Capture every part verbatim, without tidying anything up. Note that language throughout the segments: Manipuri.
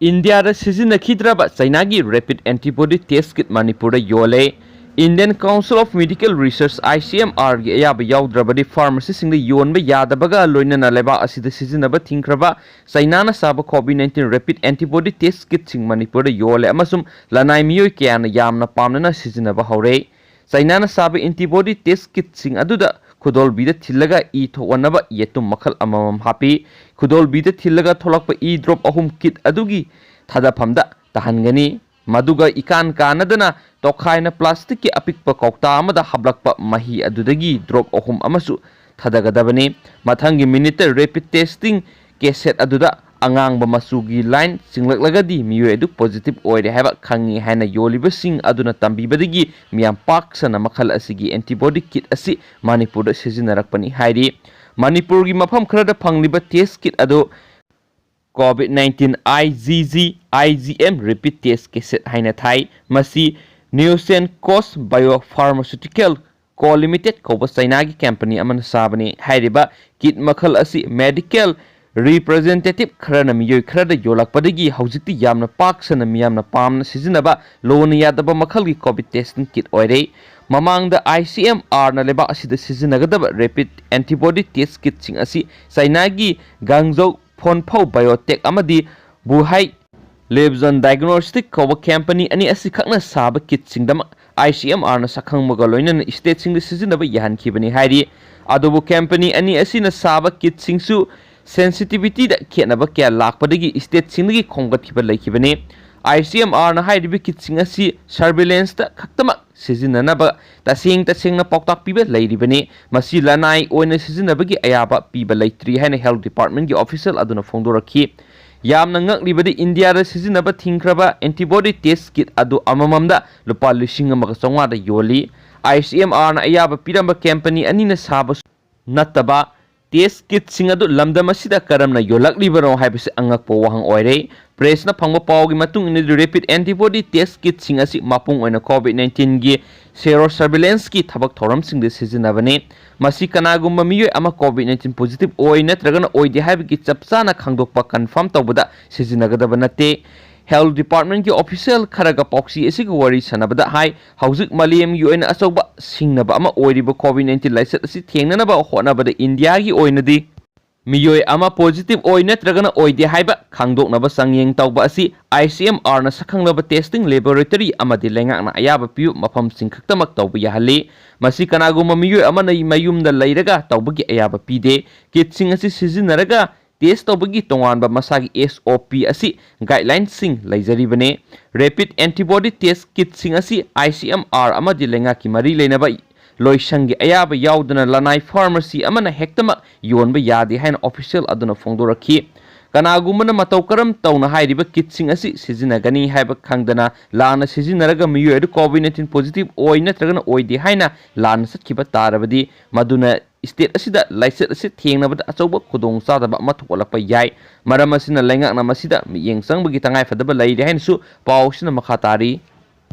ꯏꯟꯗꯤꯌꯥꯗ ꯁꯤꯖꯤꯟꯅꯈꯤꯗ꯭ꯔꯕ ꯆꯩꯅꯥꯒꯤ rapid antibody test kit ꯃꯅꯤꯄꯨꯔꯗ ꯌꯣꯜꯂꯦ꯫ Indian Council of Medical Research, I C M R ꯒꯤ ꯑꯌꯥꯕ ꯌꯥꯎꯗ꯭ꯔꯕꯗꯤ ꯐꯥꯔꯃꯥꯁꯤꯁꯤꯡꯗ ꯌꯣꯟꯕ ꯌꯥꯗꯕꯒ ꯂꯣꯏꯅꯅ ꯂꯩꯕꯥꯛ ꯑꯁꯤꯗ ꯁꯤꯖꯤꯟꯅꯕ ꯊꯤꯡꯈ꯭ꯔꯕ ꯆꯩꯅꯥꯅ ꯁꯥꯕ COVID nineteen rapid antibody test kitꯁꯤꯡ ꯃꯅꯤꯄꯨꯔꯗ ꯌꯣꯜꯂꯦ ꯑꯃꯁꯨꯡ ꯂꯅꯥꯏ ꯃꯤꯑꯣꯏ ꯀꯌꯥꯅ ꯌꯥꯝꯅ ꯄꯥꯝꯅꯅ ꯁꯤꯖꯤꯟꯅꯕ ꯍꯧꯔꯦ꯫ ꯆꯩꯅꯥꯅ ꯁꯥꯕ antibody test kitꯁꯤꯡ ꯑꯗꯨꯗ ꯈꯨꯗꯣꯜꯕꯤꯗ ꯊꯤꯜꯂꯒ ꯏ ꯊꯣꯛꯍꯟꯅꯕ ꯌꯦꯇꯨꯝ ꯃꯈꯜ ꯑꯃꯃꯝ ꯍꯥꯞꯄꯤ꯫ ꯈꯨꯗꯣꯜꯕꯤꯗ ꯊꯤꯜꯂꯒ ꯊꯣꯛꯂꯛꯄ ꯏ drop ꯑꯍꯨꯝ kit ꯑꯗꯨꯒꯤ ꯊꯥꯗꯐꯝꯗ ꯇꯥꯍꯟꯒꯅꯤ꯫ ꯃꯗꯨꯒ ꯏꯀꯥꯟ ꯀꯥꯟꯅꯗꯅ ꯇꯣꯈꯥꯏꯅ plasticꯀꯤ ꯑꯄꯤꯛꯄ ꯀꯧꯇꯥ ꯑꯃꯗ ꯍꯥꯞꯂꯛꯄ ꯃꯍꯤ ꯑꯗꯨꯗꯒꯤ drop ꯑꯍꯨꯝ ꯑꯃꯁꯨ ꯊꯥꯗꯒꯗꯕꯅꯤ꯫ ꯃꯊꯪꯒꯤ minuteꯇ rapid testing cassette ꯑꯗꯨꯗ ꯑꯉꯥꯡꯕ ꯃꯆꯨꯒꯤ line ꯆꯤꯡꯂꯛꯂꯒꯗꯤ ꯃꯤꯑꯣꯏ ꯑꯗꯨ positive ꯑꯣꯏꯔꯦ ꯍꯥꯏꯕ ꯈꯪꯉꯤ ꯍꯥꯏꯅ ꯌꯣꯜꯂꯤꯕꯁꯤꯡ ꯑꯗꯨꯅ ꯇꯝꯕꯤꯕꯗꯒꯤ ꯃꯤꯌꯥꯝ ꯄꯥꯛ ꯁꯟꯅ ꯃꯈꯜ ꯑꯁꯤꯒꯤ antibody kit ꯑꯁꯤ ꯃꯅꯤꯄꯨꯔꯗ ꯁꯤꯖꯤꯟꯅꯔꯛꯄꯅꯤ ꯍꯥꯏꯔꯤ꯫ ꯃꯅꯤꯄꯨꯔꯒꯤ ꯃꯐꯝ ꯈꯔꯗ ꯐꯪꯂꯤꯕ test kit ꯑꯗꯨ COVID nineteen IgG IgM rapid test cassette ꯍꯥꯏꯅ ꯊꯥꯏ꯫ ꯃꯁꯤ Neocencos Biopharmaceutical Co Limited ꯀꯧꯕ ꯆꯩꯅꯥꯒꯤ company ꯑꯃꯅ ꯁꯥꯕꯅꯤ꯫ ꯍꯥꯏꯔꯤꯕ kit ꯃꯈꯜ ꯑꯁꯤ medical representative ꯈꯔꯅ ꯃꯤꯑꯣꯏ ꯈꯔꯗ ꯌꯣꯜꯂꯛꯄꯗꯒꯤ ꯍꯧꯖꯤꯛꯇꯤ ꯌꯥꯝꯅ ꯄꯥꯛ ꯁꯟꯅ ꯃꯤꯌꯥꯝꯅ ꯄꯥꯝꯅ ꯁꯤꯖꯤꯟꯅꯕ ꯂꯣꯟꯅ ꯌꯥꯗꯕ ꯃꯈꯜꯒꯤ COVID testing kit ꯑꯣꯏꯔꯦ꯫ ꯃꯃꯥꯡꯗ ICMRꯅ ꯂꯩꯕꯥꯛ ꯑꯁꯤꯗ ꯁꯤꯖꯤꯟꯅꯒꯗꯕ rapid antibody test kitꯁꯤꯡ ꯑꯁꯤ ꯆꯩꯅꯥꯒꯤ Guangzhou Fanfeng Biotech ꯑꯃꯗꯤ Bohai Lebzon Diagnostic ꯀꯧꯕ company ꯑꯅꯤ ꯑꯁꯤꯈꯛꯅ ꯁꯥꯕ kitꯁꯤꯡꯗꯃꯛ ICMRꯅ ꯁꯛꯈꯪꯕꯒ ꯂꯣꯏꯅꯅ stateꯁꯤꯡꯗ ꯁꯤꯖꯤꯟꯅꯕ ꯌꯥꯍꯟꯈꯤꯕꯅꯤ ꯍꯥꯏꯔꯤ꯫ ꯑꯗꯨꯕꯨ company ꯑꯅꯤ ꯑꯁꯤꯅ ꯁꯥꯕ kitꯁꯤꯡꯁꯨ sensitivityꯗ ꯈꯦꯠꯅꯕ ꯀꯌꯥ ꯂꯥꯛꯄꯗꯒꯤ stateꯁꯤꯡꯗꯒꯤ ꯈꯣꯝꯒꯠꯈꯤꯕ ꯂꯩꯈꯤꯕꯅꯤ꯫ ICMRꯅ ꯍꯥꯏꯔꯤꯕ kitꯁꯤꯡ ꯑꯁꯤ surveillanceda ꯈꯛꯇꯃꯛ ꯁꯤꯖꯤꯟꯅꯅꯕ ꯇꯁꯦꯡ ꯇꯁꯦꯡꯅ ꯄꯥꯎꯇꯥꯛ ꯄꯤꯕ ꯂꯩꯔꯤꯕꯅꯤ꯫ ꯃꯁꯤ ꯂꯅꯥꯏ ꯑꯣꯏꯅ ꯁꯤꯖꯤꯟꯅꯕꯒꯤ ꯑꯌꯥꯕ ꯄꯤꯕ ꯂꯩꯇ꯭ꯔꯤ ꯍꯥꯏꯅ health departmentꯀꯤ official ꯑꯗꯨꯅ ꯐꯣꯡꯗꯣꯔꯛꯈꯤ꯫ ꯌꯥꯝꯅ ꯉꯛꯂꯤꯕꯗꯤ ꯏꯟꯗꯤꯌꯥꯗ ꯁꯤꯖꯤꯟꯅꯕ ꯊꯤꯡꯈ꯭ꯔꯕ antibody test kit ꯑꯗꯨ ꯑꯃꯃꯝꯗ ꯂꯨꯄꯥ ꯂꯤꯁꯤꯡ ꯑꯃꯒ ꯆꯥꯝꯃꯉꯥꯗ ꯌꯣꯜꯂꯤ꯫ ICMRꯅ ꯑꯌꯥꯕ ꯄꯤꯔꯝꯕ company ꯑꯅꯤꯅ ꯁꯥꯕ ꯅꯠꯇꯕ test kitꯁꯤꯡ ꯑꯗꯨ ꯂꯝꯗꯝ ꯑꯁꯤꯗ ꯀꯔꯝꯅ ꯌꯣꯜꯂꯛꯂꯤꯕꯅꯣ ꯍꯥꯏꯕꯁꯤ ꯑꯉꯛꯄ ꯋꯥꯍꯪ ꯑꯣꯏꯔꯦ꯫ Pressꯅ ꯐꯪꯕ ꯄꯥꯎꯒꯤ ꯃꯇꯨꯡ ꯏꯟꯅꯗꯤ, rapid antibody test kitꯁꯤꯡ ꯑꯁꯤ ꯃꯄꯨꯡ ꯑꯣꯏꯅ COVID nineteenꯒꯤ sero surveillanceꯀꯤ ꯊꯕꯛ ꯊꯧꯔꯝꯁꯤꯡꯗ ꯁꯤꯖꯤꯟꯅꯕꯅꯤ꯫ ꯃꯁꯤ ꯀꯅꯥꯒꯨꯝꯕ ꯃꯤꯑꯣꯏ ꯑꯃ COVID nineteen positive ꯑꯣꯏ ꯅꯠꯇ꯭ꯔꯒꯅ ꯑꯣꯏꯗꯦ ꯍꯥꯏꯕꯒꯤ ꯆꯞ ꯆꯥꯅ ꯈꯪꯗꯣꯛꯄ confirm ꯇꯧꯕꯗ ꯁꯤꯖꯤꯟꯅꯒꯗꯕ ꯅꯠꯇꯦ꯫ Health Departmentꯀꯤ official ꯈꯔꯒ ꯄꯥꯎꯆꯦ ꯑꯁꯤꯒ ꯋꯥꯔꯤ ꯁꯥꯟꯅꯕꯗ ꯍꯥꯏ, ꯍꯧꯖꯤꯛ ꯃꯥꯂꯦꯝꯒꯤ ꯑꯣꯏꯅ ꯑꯆꯧꯕ ꯁꯤꯡꯅꯕ ꯑꯃ ꯑꯣꯏꯔꯤꯕ COVID nineteen ꯂꯥꯏꯆꯠ ꯑꯁꯤ ꯊꯦꯡꯅꯅꯕ ꯍꯣꯠꯅꯕꯗ ꯏꯟꯗꯤꯌꯥꯒꯤ ꯑꯣꯏꯅꯗꯤ ꯃꯤꯑꯣꯏ ꯑꯃ positive ꯑꯣꯏ ꯅꯠꯇ꯭ꯔꯒꯅ ꯑꯣꯏꯗꯦ ꯍꯥꯏꯕ ꯈꯪꯗꯣꯛꯅꯕ ꯆꯥꯡꯌꯦꯡ ꯇꯧꯕ ꯑꯁꯤ ICMRꯅ ꯁꯛꯈꯪꯂꯕ testing laboratory ꯑꯃꯗꯤ ꯂꯩꯉꯥꯛꯅ ꯑꯌꯥꯕ ꯄꯤꯕ ꯃꯐꯝꯁꯤꯡ ꯈꯛꯇꯃꯛ ꯇꯧꯕ ꯌꯥꯍꯜꯂꯤ꯫ ꯃꯁꯤ ꯀꯅꯥꯒꯨꯝꯕ ꯃꯤꯑꯣꯏ ꯑꯃꯅ ꯃꯌꯨꯝꯗ ꯂꯩꯔꯒ ꯇꯧꯕꯒꯤ ꯑꯌꯥꯕ ꯄꯤꯗꯦ꯫ Kitꯁꯤꯡ ꯑꯁꯤ ꯁꯤꯖꯤꯟꯅꯔꯒ test ꯇꯧꯕꯒꯤ ꯇꯣꯉꯥꯟꯕ ꯃꯁꯥꯒꯤ SOP ꯑꯁꯤ guidelinesꯁꯤꯡ ꯂꯩꯖꯔꯤꯕꯅꯤ꯫ Rapid antibody test kitꯁꯤꯡ ꯑꯁꯤ ICMR ꯑꯃꯗꯤ ꯂꯩꯉꯥꯛꯀꯤ ꯃꯔꯤ ꯂꯩꯅꯕ ꯂꯣꯏꯁꯪꯒꯤ ꯑꯌꯥꯕ ꯌꯥꯎꯗꯅ ꯂꯅꯥꯏ pharmacy ꯑꯃꯅ ꯍꯦꯛꯇꯃꯛ ꯌꯣꯟꯕ ꯌꯥꯗꯦ ꯍꯥꯏꯅ official ꯑꯗꯨꯅ ꯐꯣꯡꯗꯣꯔꯛꯈꯤ꯫ ꯀꯅꯥꯒꯨꯝꯕꯅ ꯃꯇꯧ ꯀꯔꯝ ꯇꯧꯅ ꯍꯥꯏꯔꯤꯕ kitꯁꯤꯡ ꯑꯁꯤ ꯁꯤꯖꯤꯟꯅꯒꯅꯤ ꯍꯥꯏꯕ ꯈꯪꯗꯅ ꯂꯥꯟꯅ ꯁꯤꯖꯤꯟꯅꯔꯒ ꯃꯤꯑꯣꯏ ꯑꯗꯨ COVID nineteen positive ꯑꯣꯏ ꯅꯠꯇ꯭ꯔꯒꯅ ꯑꯣꯏꯗꯦ ꯍꯥꯏꯅ ꯂꯥꯟꯅ ꯆꯠꯈꯤꯕ ꯇꯥꯔꯕꯗꯤ, ꯃꯗꯨꯅ state ꯑꯁꯤꯗ ꯂꯥꯏꯆꯠ ꯑꯁꯤ ꯊꯦꯡꯅꯕꯗ ꯑꯆꯧꯕ ꯈꯨꯗꯣꯡꯆꯥꯗꯕ ꯑꯃ ꯊꯣꯛꯍꯜꯂꯛꯄ ꯌꯥꯏ꯫ ꯃꯔꯝ ꯑꯁꯤꯅ ꯂꯩꯉꯥꯛꯅ ꯃꯁꯤꯗ ꯃꯤꯠꯌꯦꯡ ꯆꯪꯕꯒꯤ ꯇꯉꯥꯏꯐꯗꯕ ꯂꯩꯔꯦ ꯍꯥꯏꯅꯁꯨ ꯄꯥꯎ ꯑꯁꯤꯅ ꯃꯈꯥ ꯇꯥꯔꯤ꯫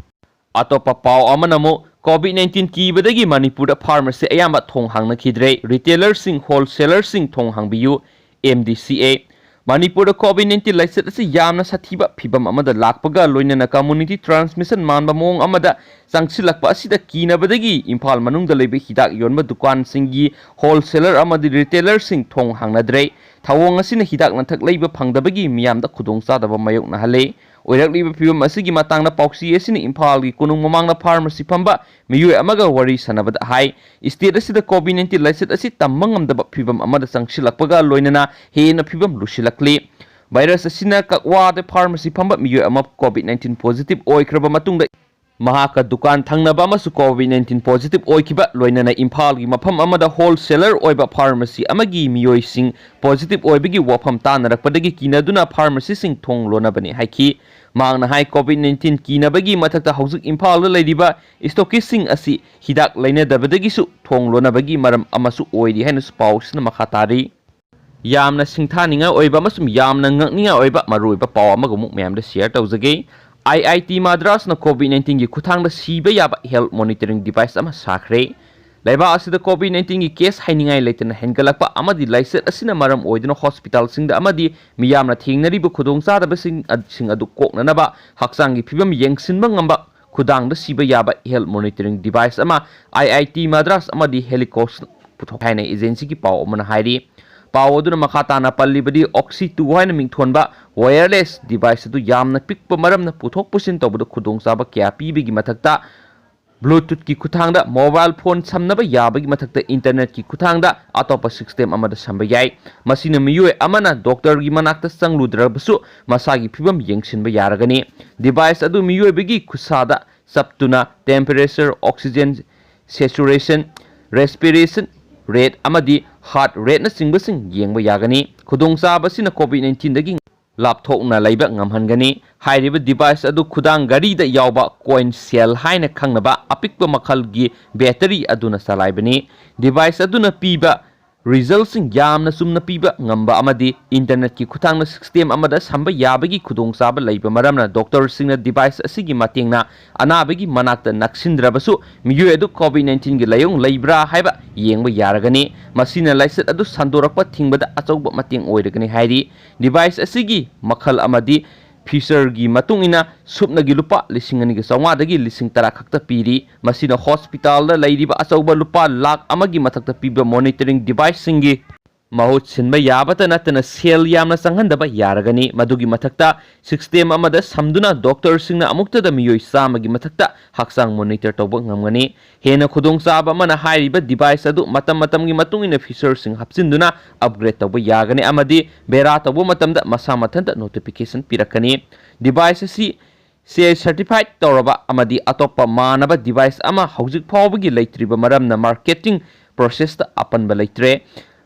ꯑꯇꯣꯞꯄ ꯄꯥꯎ ꯑꯃꯅ ꯑꯃꯨꯛ COVID nineteen ꯀꯤꯕꯗꯒꯤ ꯃꯅꯤꯄꯨꯔꯗ pharmacy ꯑꯌꯥꯝꯕ ꯊꯣꯡ ꯍꯥꯡꯅꯈꯤꯗ꯭ꯔꯦ꯫ Retailerꯁꯤꯡ, wholesalerꯁꯤꯡ ꯊꯣꯡ ꯍꯥꯡꯕꯤꯌꯨ, MDCA꯫ ꯃꯅꯤꯄꯨꯔꯗ COVID nineteen ꯂꯥꯏꯆꯠ ꯑꯁꯤ ꯌꯥꯝꯅ ꯁꯥꯊꯤꯕ ꯐꯤꯚꯝ ꯑꯃꯗ ꯂꯥꯛꯄꯒ ꯂꯣꯏꯅꯅ community transmission ꯃꯥꯟꯕ ꯃꯑꯣꯡ ꯑꯃꯗ ꯆꯪꯁꯤꯜꯂꯛꯄ ꯑꯁꯤꯗ ꯀꯤꯅꯕꯗꯒꯤ ꯏꯝꯐꯥꯜ ꯃꯅꯨꯡꯗ ꯂꯩꯕ ꯍꯤꯗꯥꯛ ꯌꯣꯟꯕ ꯗꯨꯀꯥꯟꯁꯤꯡꯒꯤ wholesaler ꯑꯃꯗꯤ retailerꯁꯤꯡ ꯊꯣꯡ ꯍꯥꯡꯅꯗ꯭ꯔꯦ꯫ ꯊꯧꯑꯣꯡ ꯑꯁꯤꯅ ꯍꯤꯗꯥꯛ ꯂꯥꯡꯊꯛ ꯂꯩꯕ ꯐꯪꯗꯕꯒꯤ ꯃꯤꯌꯥꯝꯗ ꯈꯨꯗꯣꯡꯆꯥꯗꯕ ꯃꯥꯌꯣꯛꯅꯍꯜꯂꯦ꯫ ꯑꯣꯏꯔꯛꯂꯤꯕ ꯐꯤꯚꯝ ꯑꯁꯤꯒꯤ ꯃꯇꯥꯡꯗ ꯄꯥꯎꯆꯦ ꯑꯁꯤꯅ ꯏꯝꯐꯥꯜꯒꯤ ꯀꯣꯅꯨꯡ ꯃꯃꯥꯡꯗ pharmacy ꯐꯝꯕ ꯃꯤꯑꯣꯏ ꯑꯃꯒ ꯋꯥꯔꯤ ꯁꯥꯟꯅꯕꯗ ꯍꯥꯏ, state ꯑꯁꯤꯗ COVID nineteen ꯂꯥꯏꯆꯠ ꯑꯁꯤ ꯇꯝꯕ ꯉꯝꯗꯕ ꯐꯤꯚꯝ ꯑꯃꯗ ꯆꯪꯁꯤꯜꯂꯛꯄꯒ ꯂꯣꯏꯅꯅ ꯍꯦꯟꯅ ꯐꯤꯚꯝ ꯂꯨꯁꯤꯜꯂꯛꯂꯤ꯫ Virus ꯑꯁꯤꯅ ꯀꯛꯋꯥꯗ pharmacy ꯐꯝꯕ ꯃꯤꯑꯣꯏ ꯑꯃ COVID nineteen positive ꯑꯣꯏꯈ꯭ꯔꯕ ꯃꯇꯨꯡꯗ ꯃꯍꯥꯛꯀ ꯗꯨꯀꯥꯟ ꯊꯪꯅꯕ ꯑꯃꯁꯨ COVID nineteen positive ꯑꯣꯏꯈꯤꯕ, ꯂꯣꯏꯅꯅ ꯏꯝꯐꯥꯜꯒꯤ ꯃꯐꯝ ꯑꯃꯗ wholesaler ꯑꯣꯏꯕ pharmacy ꯑꯃꯒꯤ ꯃꯤꯑꯣꯏꯁꯤꯡ positive ꯑꯣꯏꯕꯒꯤ ꯋꯥꯐꯝ ꯇꯥꯅꯔꯛꯄꯗꯒꯤ ꯀꯤꯅꯗꯨꯅ pharmacyꯁꯤꯡ ꯊꯣꯡ ꯂꯣꯟꯅꯕꯅꯤ ꯍꯥꯏꯈꯤ꯫ ꯃꯍꯥꯛꯅ ꯍꯥꯏ, COVID nineteen ꯀꯤꯅꯕꯒꯤ ꯃꯊꯛꯇ ꯍꯧꯖꯤꯛ ꯏꯝꯐꯥꯜꯗ ꯂꯩꯔꯤꯕ ꯏꯁꯇꯣꯀꯤꯁꯁꯤꯡ ꯑꯁꯤ ꯍꯤꯗꯥꯛ ꯂꯩꯅꯗꯕꯗꯒꯤꯁꯨ ꯊꯣꯡ ꯂꯣꯟꯅꯕꯒꯤ ꯃꯔꯝ ꯑꯃꯁꯨ ꯑꯣꯏꯔꯤ ꯍꯥꯏꯅꯁꯨ ꯄꯥꯎꯁꯤꯅ ꯃꯈꯥ ꯇꯥꯔꯤ꯫ ꯌꯥꯝꯅ ꯁꯤꯡꯊꯥꯅꯤꯡꯉꯥꯏ ꯑꯣꯏꯕ ꯑꯃꯁꯨꯡ ꯌꯥꯝꯅ ꯉꯛꯅꯤꯡꯉꯥꯏ ꯑꯣꯏꯕ ꯃꯔꯨꯑꯣꯏꯕ ꯄꯥꯎ ꯑꯃꯒ ꯑꯃꯨꯛ ꯃꯌꯥꯝꯗ share ꯇꯧꯖꯒꯦ꯫ IIT ꯃꯗ꯭ꯔꯥꯁꯅ COVID nineteen ꯒꯤ ꯈꯨꯠꯊꯥꯡꯗ ꯁꯤꯕ ꯌꯥꯕ health monitoring device ꯑꯃ ꯁꯥꯈ꯭ꯔꯦ꯫ ꯂꯩꯕꯥꯛ ꯑꯁꯤꯗ COVID nineteen ꯒꯤ case ꯍꯥꯏꯅꯤꯡꯉꯥꯏ ꯂꯩꯇꯅ ꯍꯦꯟꯒꯠꯂꯛꯄ ꯑꯃꯗꯤ ꯂꯥꯏꯆꯠ ꯑꯁꯤꯅ ꯃꯔꯝ ꯑꯣꯏꯗꯨꯅ hospital ꯁꯤꯡꯗ ꯑꯃꯗꯤ ꯃꯤꯌꯥꯝꯅ ꯊꯦꯡꯅꯔꯤꯕ ꯈꯨꯗꯣꯡꯆꯥꯗꯕꯁꯤꯡ ꯑ-, ꯁꯤꯡ ꯑꯗꯨ ꯀꯣꯛꯅꯅꯕ ꯍꯛꯆꯥꯡꯒꯤ ꯐꯤꯕꯝ ꯌꯦꯡꯁꯤꯟꯕ ꯉꯝꯕ ꯈꯨꯗꯥꯡꯗ ꯁꯤꯕ ꯌꯥꯕ health monitoring device ꯑꯃ IIT ꯃꯗ꯭ꯔꯥꯁ ꯑꯃꯗꯤ Helicos ꯄꯨꯊꯣꯛ ꯍꯥꯏꯅ agency ꯒꯤ ꯄꯥꯎ ꯑꯃꯅ ꯍꯥꯏꯔꯤ꯫ ꯄꯥꯎ ꯑꯗꯨꯅ ꯃꯈꯥ ꯇꯥꯅ ꯄꯜꯂꯤꯕꯗꯤ Oxy two ꯍꯥꯏꯅ ꯃꯤꯡꯊꯣꯟꯕ wireless device ꯑꯗꯨ ꯌꯥꯝꯅ ꯄꯤꯛꯄ ꯃꯔꯝꯅ ꯄꯨꯊꯣꯛ ꯄꯨꯁꯤꯟ ꯇꯧꯕꯗ ꯈꯨꯗꯣꯡꯆꯥꯕ ꯀꯌꯥ ꯄꯤꯕꯒꯤ ꯃꯊꯛꯇ Bluetooth ꯀꯤ ꯈꯨꯠꯊꯥꯡꯗ mobile phone ꯁꯝꯅꯕ ꯌꯥꯕꯒꯤ ꯃꯊꯛꯇ internet ꯀꯤ ꯈꯨꯠꯊꯥꯡꯗ ꯑꯇꯣꯞꯄ system ꯑꯃꯗ ꯁꯝꯕ ꯌꯥꯏ꯫ ꯃꯁꯤꯅ ꯃꯤꯑꯣꯏ ꯑꯃꯅ doctor ꯒꯤ ꯃꯅꯥꯛꯇ ꯆꯪꯂꯨꯗ꯭ꯔꯕꯁꯨ ꯃꯁꯥꯒꯤ ꯐꯤꯕꯝ ꯌꯦꯡꯁꯤꯟꯕ ꯌꯥꯔꯒꯅꯤ꯫ Device ꯑꯗꯨ ꯃꯤꯑꯣꯏꯕꯒꯤ ꯈꯨꯠꯁꯥꯗ ꯆꯞꯇꯨꯅ temperature, oxygen saturation, respiration rate ꯑꯃꯗꯤ heart rate ꯅꯆꯤꯡꯕꯁꯤꯡ ꯌꯦꯡꯕ ꯌꯥꯒꯅꯤ꯫ ꯈꯨꯗꯣꯡꯆꯥꯕ ꯑꯁꯤꯅ COVID nineteen ꯗꯒꯤ ꯂꯥꯞꯊꯣꯛꯅ ꯂꯩꯕ ꯉꯝꯍꯟꯒꯅꯤ꯫ ꯍꯥꯏꯔꯤꯕ device ꯑꯗꯨ ꯈꯨꯗꯥꯡ ꯘꯔꯤꯗ ꯌꯥꯎꯕ coin cell ꯍꯥꯏꯅ ꯈꯪꯅꯕ ꯑꯄꯤꯛꯄ ꯃꯈꯜꯒꯤ battery ꯑꯗꯨꯅ ꯆꯂꯥꯏꯕꯅꯤ꯫ Device ꯑꯗꯨꯅ ꯄꯤꯕ result ꯁꯤꯡ ꯌꯥꯝꯅ ꯆꯨꯝꯅ ꯄꯤꯕ ꯉꯝꯕ ꯑꯃꯗꯤ internet ꯀꯤ ꯈꯨꯠꯊꯥꯡꯗ system ꯑꯃꯗ ꯁꯝꯕ ꯌꯥꯕꯒꯤ ꯈꯨꯗꯣꯡꯆꯥꯕ ꯂꯩꯕ ꯃꯔꯝꯅ doctor ꯁꯤꯡꯅ device ꯑꯁꯤꯒꯤ ꯃꯇꯦꯡꯅ ꯑꯅꯥꯕꯒꯤ ꯃꯅꯥꯛꯇ ꯅꯛꯁꯤꯟꯗ꯭ꯔꯕꯁꯨ ꯃꯤꯑꯣꯏ ꯑꯗꯨ COVID nineteen ꯒꯤ ꯂꯥꯏꯑꯣꯡ ꯂꯩꯕ꯭ꯔꯥ ꯍꯥꯏꯕ ꯌꯦꯡꯕ ꯌꯥꯔꯒꯅꯤ꯫ ꯃꯁꯤꯅ ꯂꯥꯏꯆꯠ ꯑꯗꯨ ꯁꯟꯗꯣꯔꯛꯄ ꯊꯤꯡꯕꯗ ꯑꯆꯧꯕ ꯃꯇꯦꯡ ꯑꯣꯏꯔꯒꯅꯤ ꯍꯥꯏꯔꯤ꯫ Device ꯑꯁꯤꯒꯤ ꯃꯈꯜ ꯑꯃꯗꯤ feature ꯒꯤ ꯃꯇꯨꯡ ꯏꯟꯅ ꯁꯨꯞꯅꯒꯤ ꯂꯨꯄꯥ ꯂꯤꯁꯤꯡ ꯑꯅꯤꯒ ꯆꯥꯝꯃꯉꯥꯗꯒꯤ ꯂꯤꯁꯤꯡ ꯇꯔꯥ ꯈꯛꯇ ꯄꯤꯔꯤ꯫ ꯃꯁꯤꯅ hospital ꯗ ꯂꯩꯔꯤꯕ ꯑꯆꯧꯕ ꯂꯨꯄꯥ ꯂꯥꯈ ꯑꯃꯒꯤ ꯃꯊꯛꯇ ꯄꯤꯕ monitoring device ꯁꯤꯡꯒꯤ ꯃꯍꯨꯠ ꯁꯤꯟꯕ ꯌꯥꯕꯇ ꯅꯠꯇꯅ ꯁꯦꯜ ꯌꯥꯝꯅ ꯆꯪꯍꯟꯗꯕ ꯌꯥꯔꯒꯅꯤ꯫ ꯃꯗꯨꯒꯤ ꯃꯊꯛꯇ system ꯑꯃꯗ ꯁꯝꯗꯨꯅ doctor ꯁꯤꯡꯅ ꯑꯃꯨꯛꯇꯗ ꯃꯤꯑꯣꯏ ꯆꯥꯝꯃꯒꯤ ꯃꯊꯛꯇ ꯍꯛꯆꯥꯡ monitor ꯇꯧꯕ ꯉꯝꯒꯅꯤ꯫ ꯍꯦꯟꯅ ꯈꯨꯗꯣꯡꯆꯥꯕ ꯑꯃꯅ ꯍꯥꯏꯔꯤꯕ device ꯑꯗꯨ ꯃꯇꯝ ꯃꯇꯝꯒꯤ ꯃꯇꯨꯡ ꯏꯟꯅ feature ꯁꯤꯡ ꯍꯥꯞꯆꯤꯟꯗꯨꯅ upgrade ꯇꯧꯕ ꯌꯥꯒꯅꯤ ꯑꯃꯗꯤ ꯕꯦꯔꯥ ꯇꯧꯕ ꯃꯇꯝꯗ ꯃꯁꯥ ꯃꯊꯟꯇ notification ꯄꯤꯔꯛꯀꯅꯤ꯫ Device ꯑꯁꯤ C I certified ꯇꯧꯔꯕ ꯑꯃꯗꯤ ꯑꯇꯣꯞꯄ ꯃꯥꯟꯅꯕ device ꯑꯃ ꯍꯧꯖꯤꯛ ꯐꯥꯎꯕꯒꯤ ꯂꯩꯇ꯭ꯔꯤꯕ ꯃꯔꯝꯅ marketing process ꯇ ꯑꯄꯟꯕ ꯂꯩꯇ꯭ꯔꯦ꯫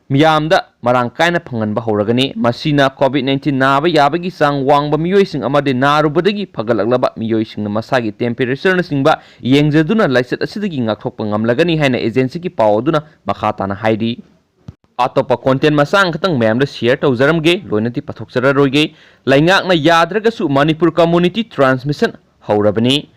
ꯃꯤꯌꯥꯝꯗ ꯃꯔꯥꯡ ꯀꯥꯏꯅ ꯐꯪꯍꯟꯕ ꯍꯧꯔꯒꯅꯤ꯫ ꯃꯁꯤꯅ COVID nineteen ꯅꯥꯕ ꯌꯥꯕꯒꯤ ꯆꯥꯡ ꯋꯥꯡꯕ ꯃꯤꯑꯣꯏꯁꯤꯡ ꯑꯃꯗꯤ ꯅꯥꯔꯨꯕꯗꯒꯤ ꯐꯒꯠꯂꯛꯂꯕ ꯃꯤꯑꯣꯏꯁꯤꯡꯅ ꯃꯁꯥꯒꯤ ꯇꯦꯝꯄꯦꯔꯦꯆꯔꯅꯆꯤꯡꯕ ꯌꯦꯡꯖꯗꯨꯅ ꯂꯥꯏꯆꯠ ꯑꯁꯤꯗꯒꯤ ꯉꯥꯛꯊꯣꯛꯄ ꯉꯝꯂꯒꯅꯤ ꯍꯥꯏꯅ ꯑꯦꯖꯦꯟꯁꯤꯒꯤ ꯄꯥꯎ ꯑꯗꯨꯅ ꯃꯈꯥ ꯇꯥꯅ ꯍꯥꯏꯔꯤ꯫ ꯑꯇꯣꯞꯄ content ꯃꯆꯥ ꯑꯃꯈꯛꯇꯪ ꯃꯌꯥꯝꯗ share ꯇꯧꯖꯔꯝꯒꯦ, ꯂꯣꯏꯅꯗꯤ ꯄꯥꯊꯣꯛꯆꯔꯔꯣꯏꯒꯦ꯫ ꯂꯩꯉꯥꯛꯅ ꯌꯥꯗ꯭ꯔꯒꯁꯨ Manipur community transmission ꯍꯧꯔꯕꯅꯤ꯫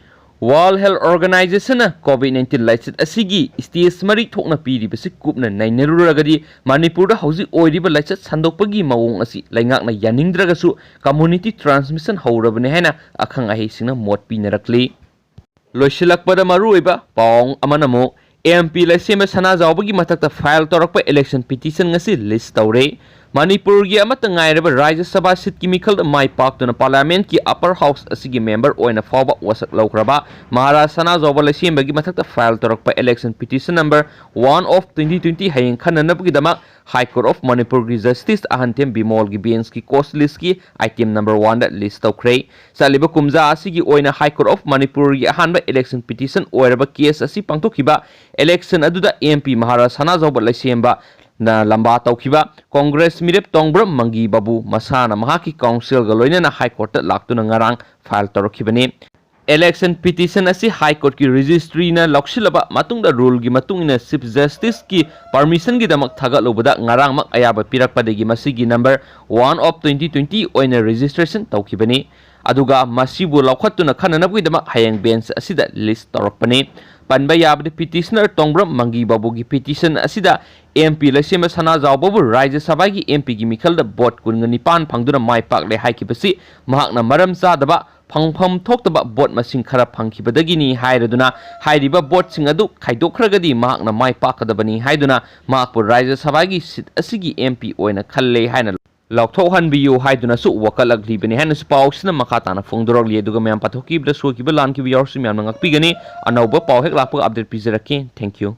World Health Organizationꯅ COVID nineteen ꯂꯥꯏꯆꯠ ꯑꯁꯤꯒꯤ stage ꯃꯔꯤ ꯊꯣꯛꯅ ꯄꯤꯔꯤꯕꯁꯤ ꯀꯨꯞꯅ ꯅꯩꯅꯔꯨꯔꯒꯗꯤ, ꯃꯅꯤꯄꯨꯔꯗ ꯍꯧꯖꯤꯛ ꯑꯣꯏꯔꯤꯕ ꯂꯥꯏꯆꯠ ꯁꯟꯗꯣꯛꯄꯒꯤ ꯃꯑꯣꯡ ꯑꯁꯤ ꯂꯩꯉꯥꯛꯅ ꯌꯥꯅꯤꯡꯗ꯭ꯔꯒꯁꯨ community transmission ꯍꯧꯔꯕꯅꯤ ꯍꯥꯏꯅ ꯑꯈꯪ ꯑꯍꯩꯁꯤꯡꯅ ꯃꯣꯠ ꯄꯤꯅꯔꯛꯂꯤ꯫ ꯂꯣꯏꯁꯤꯜꯂꯛꯄꯗ ꯃꯔꯨꯑꯣꯏꯕ ꯄꯥꯎ ꯑꯃꯅ ꯑꯃꯨꯛ, MP ꯂꯩꯁꯦꯝꯕ ꯁꯅꯥꯖꯥꯎꯕꯒꯤ ꯃꯊꯛꯇ file ꯇꯧꯔꯛꯄ election petition ꯉꯁꯤ list ꯇꯧꯔꯦ꯫ ꯃꯅꯤꯄꯨꯔꯒꯤ ꯑꯃꯠꯇ ꯉꯥꯏꯔꯕ ꯔꯥꯖ꯭ꯌ ꯁꯚꯥ seatꯀꯤ ꯃꯤꯈꯜꯗ ꯃꯥꯏ ꯄꯥꯛꯇꯨꯅ parliamentꯀꯤ upper house ꯑꯁꯤꯒꯤ member ꯑꯣꯏꯅ ꯐꯥꯎꯕ ꯋꯥꯁꯛ ꯂꯧꯈ꯭ꯔꯕ ꯃꯍꯥꯔꯥꯖ ꯁꯅꯥꯖꯥꯎꯕ ꯂꯩꯁꯦꯝꯕꯒꯤ ꯃꯊꯛꯇ file ꯇꯧꯔꯛꯄ election petition number one of twenty twenty ꯍꯌꯦꯡ ꯈꯟꯅꯅꯕꯒꯤꯗꯃꯛ High Court of ꯃꯅꯤꯄꯨꯔꯒꯤ Justice ꯑꯍꯟꯊꯦꯝ ꯕꯤꯃꯣꯜꯒꯤ benchꯀꯤ cause listꯀꯤ item number oneꯗ list ꯇꯧꯈ꯭ꯔꯦ꯫ ꯆꯠꯂꯤꯕ ꯀꯨꯝꯖꯥ ꯑꯁꯤꯒꯤ ꯑꯣꯏꯅ High Court of ꯃꯅꯤꯄꯨꯔꯒꯤ ꯑꯍꯥꯟꯕ election petition ꯑꯣꯏꯔꯕ case ꯑꯁꯤ ꯄꯥꯡꯊꯣꯛꯈꯤꯕ election ꯑꯗꯨꯗ MP ꯃꯍꯥꯔꯥꯖ ꯁꯅꯥꯖꯥꯎꯕ ꯂꯩꯁꯦꯝꯕꯅ ꯂꯝꯕꯥ ꯇꯧꯈꯤꯕ Congress ꯃꯤꯔꯦꯞ ꯇꯣꯡꯕ꯭ꯔꯝ ꯃꯪꯒꯤ ꯕꯥꯕꯨ ꯃꯁꯥꯅ ꯃꯍꯥꯛꯀꯤ counselꯒ ꯂꯣꯏꯅꯅ High Courtꯇ ꯂꯥꯛꯇꯨꯅ ꯉꯔꯥꯡ file ꯇꯧꯔꯛꯈꯤꯕꯅꯤ꯫ Election petition ꯑꯁꯤ High Courtꯀꯤ registryꯅ ꯂꯧꯁꯤꯜꯂꯕ ꯃꯇꯨꯡꯗ ruleꯒꯤ ꯃꯇꯨꯡ ꯏꯟꯅ Chief Justiceꯀꯤ permissionꯒꯤꯗꯃꯛ ꯊꯥꯒꯠꯂꯨꯕꯗ ꯉꯔꯥꯡꯃꯛ ꯑꯌꯥꯕ ꯄꯤꯔꯛꯄꯗꯒꯤ ꯃꯁꯤꯒꯤ number one of twenty twenty ꯑꯣꯏꯅ registration ꯇꯧꯈꯤꯕꯅꯤ꯫ ꯑꯗꯨꯒ ꯃꯁꯤꯕꯨ ꯂꯧꯈꯠꯇꯨꯅ ꯈꯟꯅꯅꯕꯒꯤꯗꯃꯛ ꯍꯌꯦꯡ bench ꯑꯁꯤꯗ list ꯇꯧꯔꯛꯄꯅꯤ꯫ ꯄꯟꯕ ꯌꯥꯕꯗꯤ petitioner ꯇꯣꯡꯕ꯭ꯔꯝ ꯃꯪꯒꯤ ꯕꯥꯕꯨꯒꯤ petition ꯑꯁꯤꯗ MP ꯂꯩꯁꯦꯝꯕ ꯁꯅꯥꯖꯥꯎꯕꯕꯨ ꯔꯥꯖ꯭ꯌ ꯁꯚꯥꯒꯤ MPꯒꯤ ꯃꯤꯈꯜꯗ vote ꯀꯨꯟꯒ ꯅꯤꯄꯥꯟ ꯐꯪꯗꯨꯅ ꯃꯥꯏ ꯄꯥꯛꯂꯦ ꯍꯥꯏꯈꯤꯕꯁꯤ ꯃꯍꯥꯛꯅ ꯃꯔꯝ ꯆꯥꯗꯕ, ꯐꯪꯐꯝ ꯊꯣꯛꯇꯕ vote ꯃꯁꯤꯡ ꯈꯔ ꯐꯪꯈꯤꯕꯗꯒꯤꯅꯤ ꯍꯥꯏꯔꯗꯨꯅ ꯍꯥꯏꯔꯤꯕ voteꯁꯤꯡ ꯑꯗꯨ ꯈꯥꯏꯗꯣꯛꯈ꯭ꯔꯒꯗꯤ ꯃꯍꯥꯛꯅ ꯃꯥꯏ ꯄꯥꯛꯀꯗꯕꯅꯤ ꯍꯥꯏꯗꯨꯅ ꯃꯍꯥꯛꯄꯨ ꯔꯥꯖ꯭ꯌ ꯁꯚꯥꯒꯤ seat ꯑꯁꯤꯒꯤ MP ꯑꯣꯏꯅ ꯈꯜꯂꯦ ꯍꯥꯏꯅ ꯂꯧꯊꯣꯛꯍꯟꯕꯤꯌꯨ ꯍꯥꯏꯗꯨꯅꯁꯨ ꯋꯥꯀꯠꯂꯛꯂꯤꯕꯅꯤ ꯍꯥꯏꯅꯁꯨ ꯄꯥꯎꯁꯤꯅ ꯃꯈꯥ ꯇꯥꯅ ꯐꯣꯡꯗꯣꯔꯛꯂꯤ꯫ ꯑꯗꯨꯒ ꯃꯌꯥꯝ ꯄꯥꯊꯣꯛꯈꯤꯕꯗ ꯁꯣꯏꯈꯤꯕ ꯂꯥꯟꯈꯤꯕ ꯌꯥꯎꯔꯁꯨ ꯃꯌꯥꯝꯅ ꯉꯥꯛꯄꯤꯒꯅꯤ꯫ ꯑꯅꯧꯕ ꯄꯥꯎ ꯍꯦꯛ ꯂꯥꯛꯄꯒ update ꯄꯤꯖꯔꯛꯀꯦ꯫ Thank you꯫